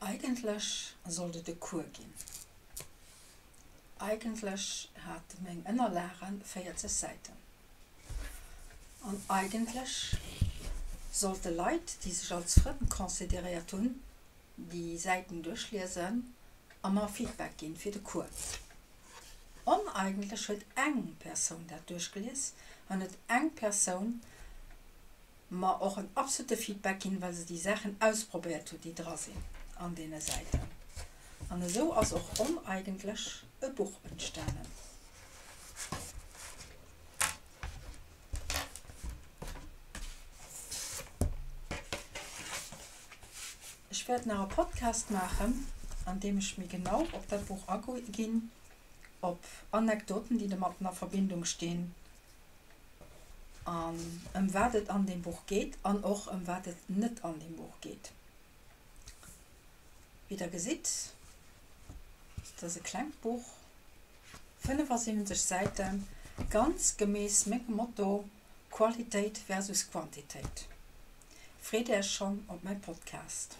Eigentlech sollt et e Cours ginn. Eigentlech hate meng Ënnerlage 40 Säiten. An eigentlech sollte Leit, déi sech als Frënn consideréiert hunn, déi Säiten duerchliesen a mer Feedback ginn fir de Cours. Oneigentlech huet eng Persoun dat duerchgelies an huet eng Persoun mer och en absolute Feedback ginn, well se déi Saachen ausprobéiert huet, déi dra sinn an deene Säiten. An esou ass och oneigentlech e Buch entstanen. Ech wäert nach e Podcast maachen, an deem ech méi genau op dat Buch aginn, op Anekdoten, déi domatten a Verbindung stinn, an ëm wat et an deem Buch geet an och ëm wat et net an deem Buch geet. Wéi der gesitt, et ass e klengt Buch, 75 Säiten, ganz gemäss mengem Motto Qualitéit versus Quantitéit. Freet Äech schonn op mäi Podcast.